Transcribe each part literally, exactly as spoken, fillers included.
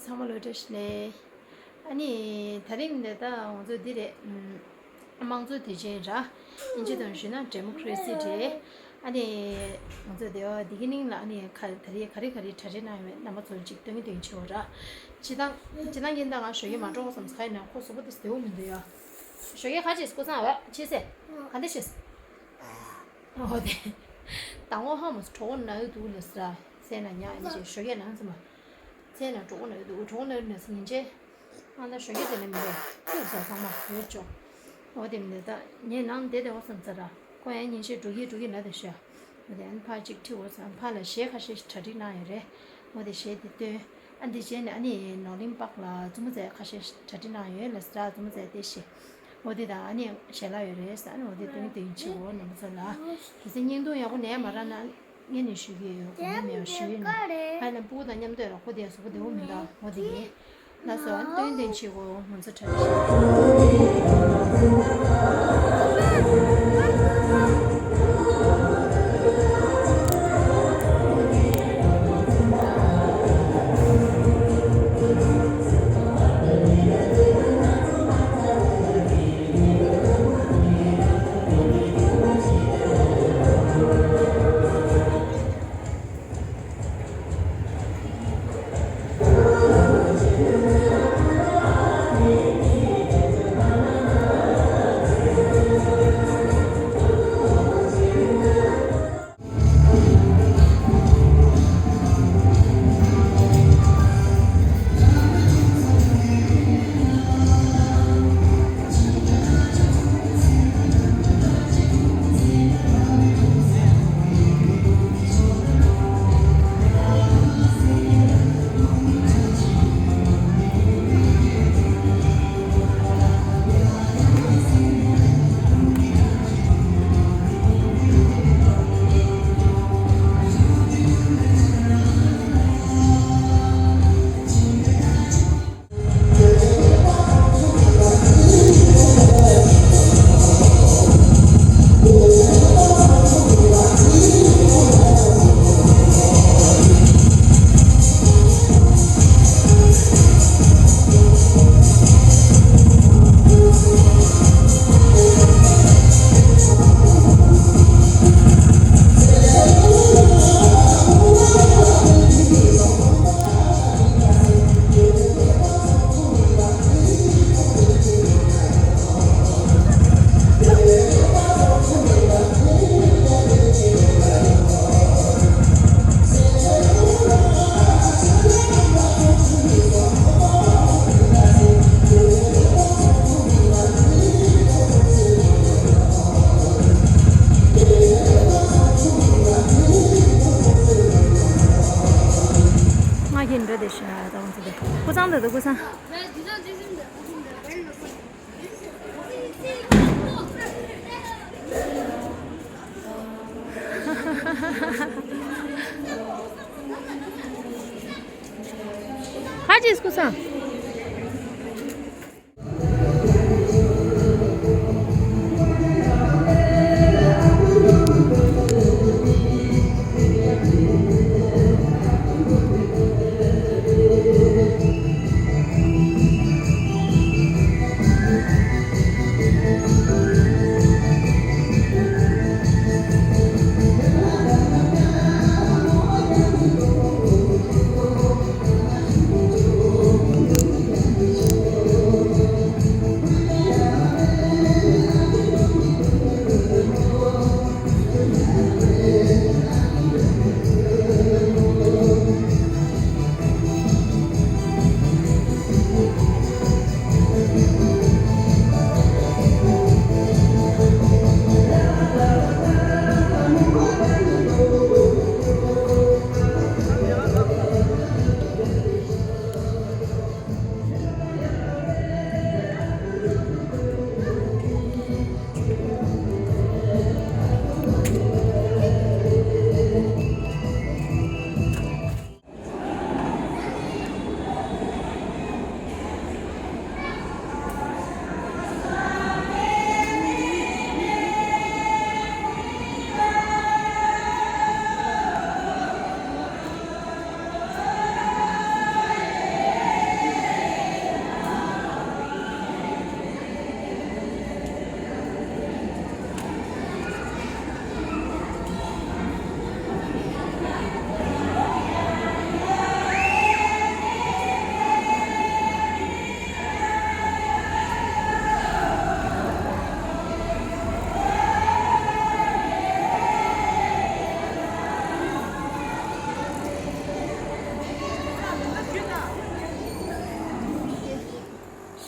ཚང་མ་ལོ་བཀྲ་ཤིས་བདེ་ལེགས། ཨ་ནི་དེ་རིང་འདི་ད་ང་ཚོ་འདི་རེད། ཨམ། དམངས་གཙོའི་དུས་ཆེན་ར། ཨིན་ཇི་དང་ཞུས་ན་ཌེ་མོ་ཀ་རེ་སི་རེད། ཨ་ནི་ང་ཚོ་དེ་བ་དེ་གི་ནིང་ལ་ཨ་ནི་ག་ད་རེས་ག་རེ་ག་རེ་གྲ་སྒྲིག་གནང་ཡོད་མེད་རྣམ་པ་ཚོར་ཅིག་སྟོན་གྱི་སྟོན་གྱི་ཆེ་བོ་ར། སྤྱི་བཏང་སྤྱི་བཏང་གི་ད་ང་ཞོགས་ཀས་མ་འགྲོ་བསམ་ས་ཡིན་ན་ཁོ་གཟུགས་པོ་དེ་བདེ་བོ་མི་འདུག་ཡ། ཞོགས་ཀས་ཁ་ཅིག་སྐུ་སང་བ་ཆེ་སེ། ག་འདྲ་ཤེས། ཨོ་དེ། དང་པོ་ཧ་མ་སོ་གྲོགས་པོ་ན་ཡོད་འདུག་ལ་ཟེར། སེ་ན་ཉག་ཨིན་ཅེ་ཞོགས་ཀས་ནང་ཚུད་མ། སེ་ན་གྲོགས་པོ་ན་ཡོད་འདུག་གྲོགས་པོ་ན་ཡོད་ན་སེ་ཉིན་ཅེ། ཨ་ད་ཞོགས་ཀས་དེ་ལས་མི་རེད་ཁྱོད་ཟ་ཚང་མ་ཡོད་ཅོག་ཨོ་དེ་མི་འདུག་ད་ངས་ནང་བསྡད་བསྡད་བ་བསམ་ཚར་ར། ཁོ་ཡང་ཉིན་ཤས་འགྲོ་གི་འགྲོ་གི་ན་དེ་ཤ། ཨོ་དེ་ཨན་ཕ་ཅིག་ཁྲིད་འོ་ཟ། ཨན་ཕ་ལ་གཞས་ཁ་ཤས་ཤིག་གྲ་སྒྲིག་གནང་ཡོད་རེད། ཨོ་དེ་གཞས་དེ་སྟོན། ཨ་འདི་བྱས་ནས་ཨ་ནི་ནོར་གླིང་པག་ལ་མཛུབ་མོ་རྩེ་ཁ་ཤས་གྲ་སྒྲིག་གནང་ཡོད་ལ་ཟེར། མཛུབ་མོ་རྩེ་དེ་ཤེས། འོ་དེ་དང་ཨ་ནི་ཞལ་ལག་ཡོད་རེད་ཟེར། ཨ་ནི་འོ་དེ་སྟོན་སྟོན་བྱེད་འོ་རྣམ་པ་ཚོ་ལ། གལ་སྲིད་བརྙན་ཐུང་ཡག་པོ་ནས་མ་རག་ན་སྔོན་ནས་ཞུ་གི་ཡོད། གོ་མི་མེད་པ་ཞུ་ཡིན། ཨ་ནི་སྤུ་གུ་དང་མཉམ་དུ་ལ་ཁོ་དེ་གཟུགས་པོ་བདེ་བོ་མི་འདུག་འོ་དེ་ཡིན། ལགས་སོ། ཨ་ནི་སྟོན་སྟོན་བྱེད་འོ་ང་ཚོ་གྲ་སྒྲིག་བྱེད། ང་གིས་འདྲ་དེ་ཤ་དང་ཚོ་དེ་ཀུ་ཚང་དེ་དེ་ཀུ་ཚང་། ཁ་ཅིག་སྐུ་སང་།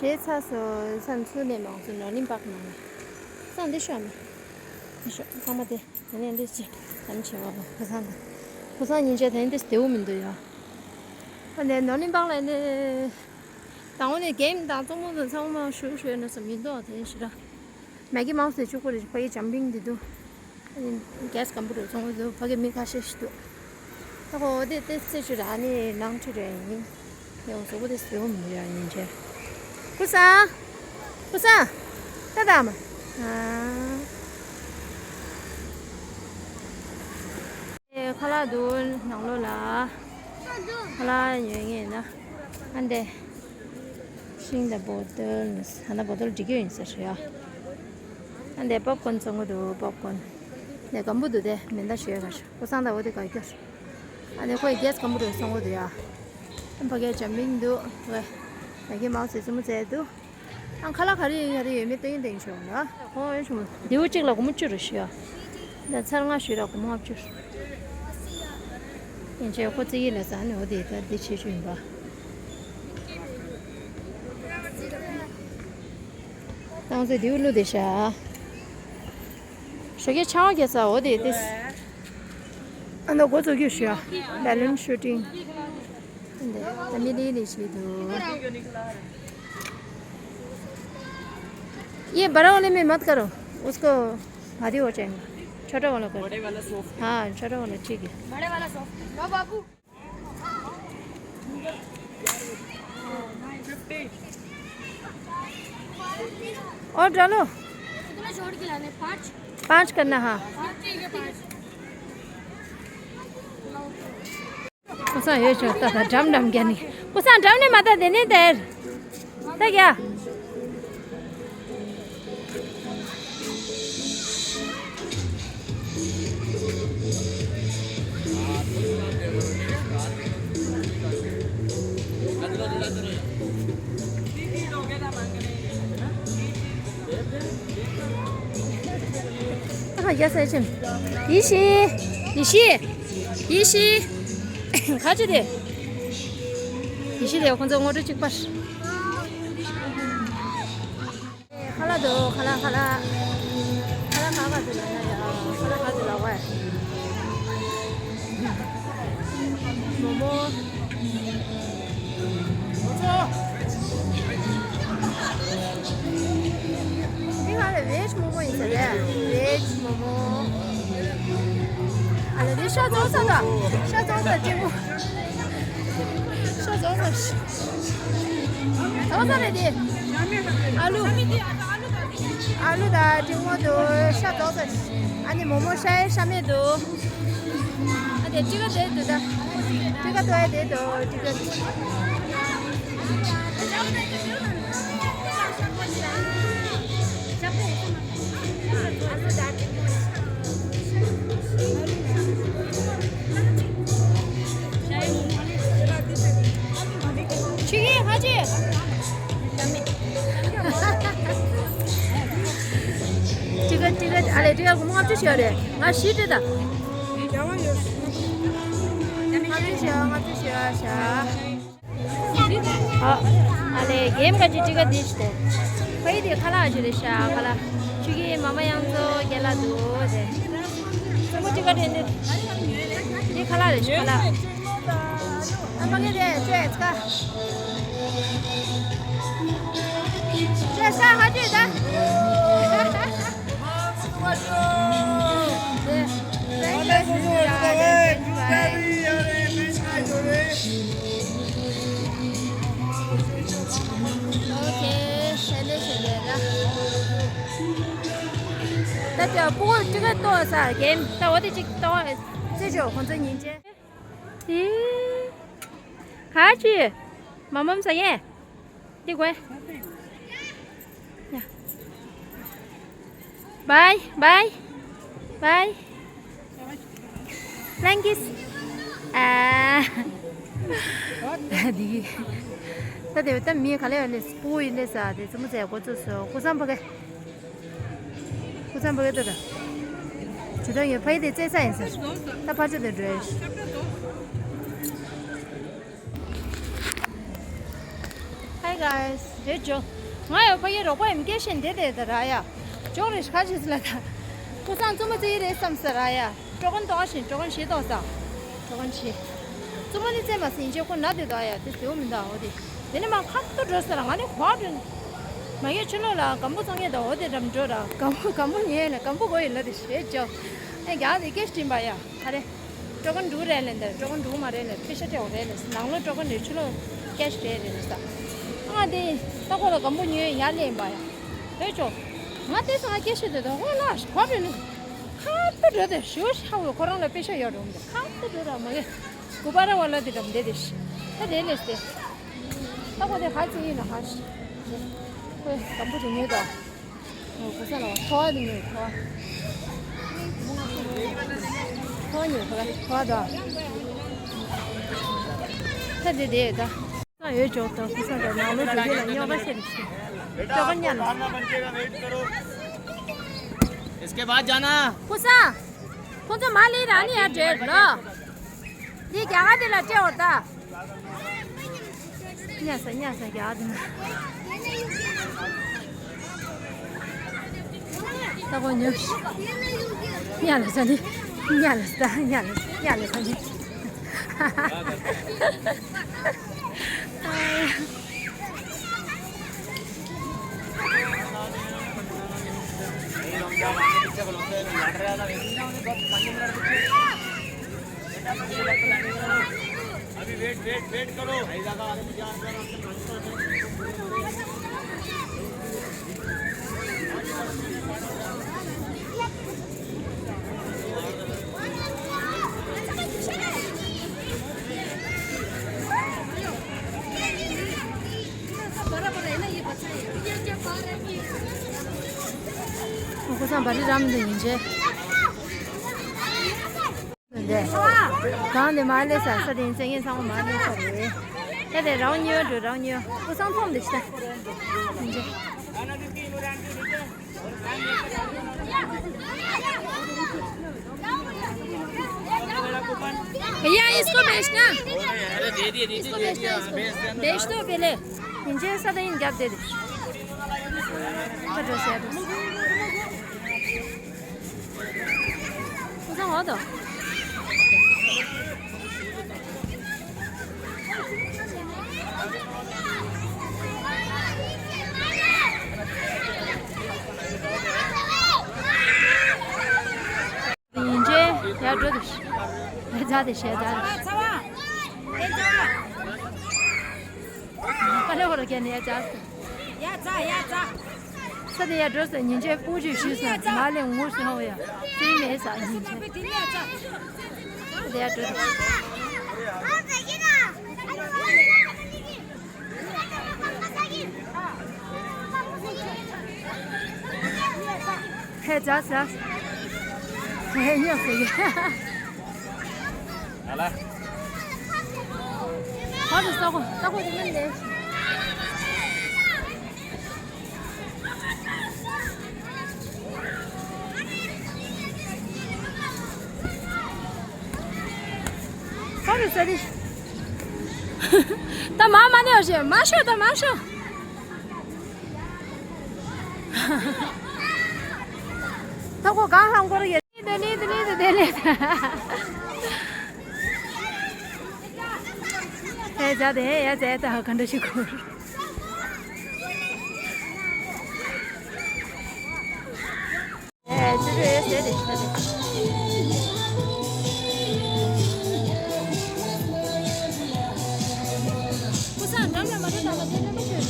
དེ་ཚ་སོ་ས་ཚུ་ནས་མང་སུ་ནོར་ལིང་པག་ནང་ནས་སང་འདི་ཤོག་མེ། འདི་ཤོག་ཚང་མ་དེ་དེ་ནས་འདི་ཅི་དམ་བྱེད་བ་བོ་ཁུ་སང་དང་ཁུ་སང་ཉིན་བྱེད་དེ་འདི་དེའུ་མི་འདུག་ཡ། ཨ་ནས་ནོར་ལིང་པག་ལ་ནས་དང་པོ་ནས་གེམ་དང་གཙང་མོ་དང་ཚང་མ་ཞུ་ཞུ་ན་སུ་མི་འདུག་དེ་ཞི་ར། མེ་གི་མའུ་སི་དེ་ཆོག་པོ་རེད། ཕ་གི་ཇམ་པིང་འདི་འདུག་ཨ་ནི་གེ་སི་ཀམ་པུ་ཊར་ཚོང་འདུག་ཕ་གི་མི་ཁ་ཤས་ཤིག་འདུག་ད་ཁོ་འོ་དེ་དེ་རྩེ་ཆུ་ར་ཨ་ནི་ནང་ཆུ་རེད་ཡིན། ཡང་གཟུགས་པོ་དེ་སེའུ་མི་ར་ཡིན་ཆེ། ཀུ་སང་། ཀུ་སང་། ད་ད་མ། ཨ། ཁ་ལག་འདུག་ནང་ལོགས་ལ། ཁ་ལག་ཉོ་ངེས་ན། ཨ་འདྲེ། ཤིང་དང་བོ་ཏོལ་ནི་ས་ན་བོ་ཏོལ་འགྲིག་གི་ཡིན་ཟེར་ཡ། ཨ་འདྲེ་པོབ་ཀོན་བཙོང་གི་འདུག་པོབ་ཀོན། འདྲེ་སྐམ་པོ་འདུག་དེ་མེ་མདའ་ཞོས་ག་ཤོག་ཀུ་སང་དང་འོ་དེ་ག་སྐྱོར། ཨ་འདྲེ་ཁོས་གེ་སི་ཀམ་པུ་ཊར་བཙོང་གི་འདུག་ཡ། ཨ་ཕ་གིར་ཇམ་པིང་འདུག་ཝེ། མེ་གི་མའུ་སི་བཙུན་མོ་བཙལ་འདུག་ཨ་ཁ་ལག་ག་རེ་ཡོད་ག་རེ་ཡོད་མེད་སྟོན་སྟོན་ཤོག་ལ། ཁོང་ཡོད་ཤོག་མ་རྡེའུ་གཅིག་ལ་སྒོར་མོ་བཅུ་རེ་ཞུ་ཡ། ད་ཚར་ལྔ་ཞུས་ལ་སྒོར་མོ་ལྔ་བཅུ། ཡིན་ཆེ་ཁོ་རྩི་ཡི་ལ་ཟ་ནི་འོ་དེ་ད་འདི་ཆེ་ཆུ་ཡིན་པ། ཏང་ཚེ་རྡེའུ་བླུགས་དེ་ཤ། ཞོགས་ཀས་ཆང་བ་གས་ས་འོ་དེ་དེ། ཨ་ནི་འགོ་བཙུགས་རྒྱུ་ཞུ་ཡ། བེ་ལུན་ཤུ་ཊིང་། འདི་ད་མི་ལི་ལི་ཞིག་འདུག ये बड़ा वाले में मत करो, उसको भारी हो जाएगा। छोटा वाला करो। बड़े वाला सॉफ्ट। हाँ, छोटा वाला ठीक है। बड़े वाला सॉफ्ट। लो बाबू। और डालो। कितना जोड़ के लाने? पाँच। पाँच करना, हाँ। हाँ, ठीक है, पाँच। ཀུ་སང་ཡོད་ཆོག་ད་ད་འགྲམ་འགྲམ་རྒྱ་ནི། ཀུ་སང་འགྲམ་ནས་མ་ད་དེ་ནས་དེར། ད་རྒྱ། ཨ་ཡ་ས་ཆེན། ཡེ་ཤེས། ཡེ་ཤེས། ཡེ་ཤེས། ཁ་ཅི་དེ། ཡེ་ཤེས་དེ་ཁོང་ཚོ་ངོ་སྤྲོད་གཅིག་པ། ཁ་ལག་འདུག་ཁ་ལག་ཁ་ལག་ཁ་ལག་ཁ་ཁ་འདུག་ལ་ན་ཡ། ཁ་ལག་ཁ་འདུག་ལ་བ། མོ་མོ། འདི་ག་རེ་བེཇ་མོ་མོ་ཡིན་ས་རེད། བེཇ་མོ་མོ། ཨ་ལ་འདི་ཤ་བཙོང་ས་དང་ཤ་བཙོང་ས་ལྕི་མོ། ཤ་བཙོང་ས་ཤ་བཙོང་ས་རེད་དེ། ཨ་ལུ། ཨ་ལུ་དང་ལྕི་མོ་འདུག་ཤ་བཙོང་ས། ཨ་ནི་མོ་མོ་ཤ་ཡའི་ཤ་མེད་འདུག་ཨ་དེ་ཅི་ག་དེ་འདུག་ད། ཅི་ག་ཏོ་ཡ་དེ་འདུག་ཅི་ག་ཆི་གི་ཧ་ཅི། ཅི་ག་ཅི་ག་ཨ་ལེ་ཅི་ག་སྒོར་མོ་ལྔ་བཅུ་ཞིག་ཡོད་རེད། ང་བཞི་སྤྲད་ད། ལྔ་བཅུ་ཞིག་ཡོད། ལྔ་བཅུ་ཞིག་ཡོད་ཤག་ཨ་ཨ་ལེ་གེམ་ག་ཅི་ཅི་ག་དེ་ཞིག་སྟེ། ཕ་ཡི་དེ་ཁ་ལག་ཞིག་རེད་ཤག་ཁ་ལག་ཆུ་གི་མ་མ་ཡང་ཚོ་རྒྱལ་ལ་འདུག་སྟེ། ཚོ་མོ་ཅི་ག་དེ་འདི། འདི་ཁ་ལག་རེད་ཤག་ཁ་ལག་ཨ་མ་གི་དེ་ཅོས་ཀ་ཅོས་ས་ཧ་ཅོས་ད། ད་ཅག་ཕྲུ་གུ་ཏོག་ས་གེམ་ད་འོ་དེ་ཅིག་ཏོག་ཙེ་ཅོ་ཁོང་ཚོ་ཉིན་བྱེད། དེ། ག་ཅི། མ་མམ་ཟ་ཡས། འདི་དགོས། ཡ། བའི་བའི། བའི། ལན་ཀིས། ཨ། འདི། ད་དེ་ད་མི་ག་ལེ་ཡོད་ནས་སྤུ་ཡིན་ནས་ཟ་དེ་ཙི་མོ་ཟས་འགོ་བཙུགས་སོ་ཀུ་སམ་ཕ་གི། ཁུ་ཚང་བ་གེ་ཏོ་ད། ཇུ་དང་ཡོད་ཕ་ཡི་དེ་རྩེ་ས་ཡིན་ཟེར། ད་ཕར་ཆོ་དེ་འགྲོ་ཡོད། ཕ་ཡི་ རེད་ཇོ། ང་ཡང་ཕ་གིའི་རོགས་པ་ཡིན་སྐད་བཤད་བསྡད་བསྡད་ད་ར་ཡ། ཇོག་རེད་ཁ་ཅིག་ལ་ད། ཀུ་སང་བཙུན་མ་བཙལ་གྱི་རེད་བསམ་ས་ར་ཡ། ཀྲོ་གོན་ཏོག་བཞིན་ཀྲོ་གོན་ཞིག་ཏོག་ས། ཀྲོ་གོན་ཞིག་བཙུན་མ་ནི་བཙལ་མ་ཟིན་ཅེ་ཁོ་ན་དེ་ད་ཡ་དེ་ཟེའུ་མི་འདུག་འོ་དེ། དེ་ནི་མ་ཁ་ཏུ་འགྲོ་ས་ར་ང་ནི་གོ་འགྲོ། མ་གིའི་ཕྱི་ལོགས་ལ་སྒམ་པོ་བཙོང་ཡས་ད་འོ་དེ་འགྲམ་འགྲོ་ར་སྒམ་པོ་སྒམ་པོ་ཉོས་ལ་སྒམ་པོ་གོ་ཡི་ལ་དེ་ཞེས་ཇོ། ཨེ་རྒྱག་དེ་སྐད་བྱིན་པ་ཡ་ཧ་རེ། ཀྲོ་གོན་འགྲོ་རེད་ལེ་འདིར་ཀྲོ་གོན་འགྲོ་མ་རེད་ལེ་ཕི་ཤ་སྤྲད་འོ་རེད་ལེ་ནང་ལོ་ཀྲོ་གོན་རེད་ཕྱི་ལོ་ཀེ་ཤི་རེད་རེད་ལེ་ས། ཨ་དེ་ད་ཁོ་ལ་སྒམ་པོ་ཉོས་ཡ་ལེན་པ་ཡ། བོད་ཆོ། ང་དེ་སང་ཀེ་ཤི་དེ་དང་ཧོ་ལ་ཁོ་རེད་ལེ། ཁ་ཏུ་འགྲོ་དེ་ཞུ་ཤ་བོ་ཁོ་རང་ལ་ཕི་ཤ་ཡོད་རུང་དེ་ཁ་ཏུ་འགྲོ་ར་མ་གི་གུ་པ་ར་བ་ལ་དེ་འགྲམ་དེ་དེ་ཤི་ད་དེ་ལེ་སྟེ། ད་ཁོ་དེ་ཧ་ཅི་ཡིན་ན་ཧ་ཤི། ཁོས་སྒམ་པོ་དེ་ཉོས་དོ། ཨོ་གོ་ས་ལ་ཁོ་བ་དེ་ཉོས་ཁོ་བ། ཁོ་བ་ཉོས་ཁོ་བ་ཁོ་བ་དོ། ད་དེ་དེ་ད། ས་ཡོད་ཅོག་ཏོ་གོ་ས་དོ་ནང་ལོ་འགྲོ་རྒྱུ་ལ་རྙོག་དྲ་ཆེ་རེད་ཤི། ཅོག་ག་ཉན། इसके बाद जाना। ཁོ་ས། ཁོ་ཚོ་མ་ལི་ར་ནི་ཡ་བྲེད་ལོ། འདི་རྒྱ་གར་འདི་ལ་སྤྲད་འོ་ད། ཉལ་ས་ཉལ་ས་རྒྱ་གར་འདི་ན། ད་གོ་ཉོབ་ཤི། ཉལ་ས་ནི། ཉལ་ས་ཉལ་ས་ཉལ་ས་ནི། अभी वेट वेट वेट करो। ཁོ་ཚང་བ་རི་རམ་འདི་ཡིན་ཅེ། འདི། གང་དེ་མ་ལེ་ས་ས་དེ་ཡིན་ཚེ་ངས་ཚང་མ་མ་ལེ་ས་རེད། ད་དེ་རང་ཉོས་འགྲོ་རང་ཉོས་ཁོ་ཚང་ཐོམ་དེ་ཤི་ད། ཡིན་ཅེ། भैया, इसको बेचना। अरे दे दिए, दे दिए, इसको दे बेचना, दिया। इसको। बेच दो पहले। ཡིན་ཅེ་ས་དེ་ཡིན་རྒྱབ་དེ་དེ། ཁ་འགྲོ་ཤ་དེ། ཁོ་ཚང་འོ་དོ། ཡིན་ཅེ་ཡར་འགྲོ་དུ་ཤི། ཡར་འཛག་དེ་ཤི་ཡར་འཛག་དེ་ཤི། ཨ་ལེ་ཧོ་ར་ཁྱེར་ནས་ཡར་འཛག་སོང་། ཡར་འཛག་ཡར་འཛག་ས་དེ་ཡར་འགྲོ་ཟེར་ཉིན་བྱེད་སྤུ་ཅུས་ཞུས་ཟེར་མ་ལས་ངུ་སོང་ཡ། ཙིང་མེད་ཟེར་ཉིན་བྱེད། ས་དེ་ཡར་འགྲོ། ཧེ་ཛ་ཛ། ཧེ་ཉོ་ཟེར་གི། ཨ་ལ། ཧ་དུ་ས་གོ་ས་གོ་དེ་མིན་ནས། ས་རུ་ས་རི། ད་མ་མ་ནས་ཞེ་མ་ཤོ་ད་མ་ཤོ། ད་གོ་གང་ཧང་གོ་ར་ཡ། དེ་ལི་དེ་ལི་དེ་ལི། ཧེ་ཛ་དེ་ཧེ་ཡ་ཛ་ད་ཧ་ག་འདྲ་ཞིག་གོ། ཨེ་ཅི་རེད་ཟེར་དེ་ཤི་ད་དེ། ཁོ་ཚང་འགྲམ་ལ་མ་འགྲོ་དང་མ་དེ་ནས་མ་ཤོད།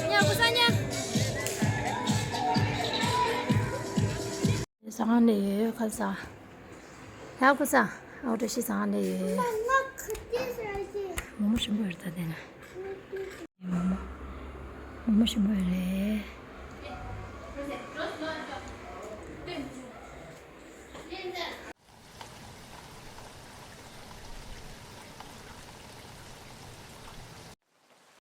ཡ་ཁུ་སང་ཉ། ཟ་ཁང་ནས་ཡོད་ཁ་ས། ཡ་ཁུ་སང་ཨའོ་བཀྲ་ཤིས་ཟ་ཁང་ནས་ཡོད། མོག་མོག་ཞིམ་པོ་ཡོད་ད་དེ་ན། མོག་མོག་མོག་མོག་ཞིམ་པོ་ཡོད་རེད།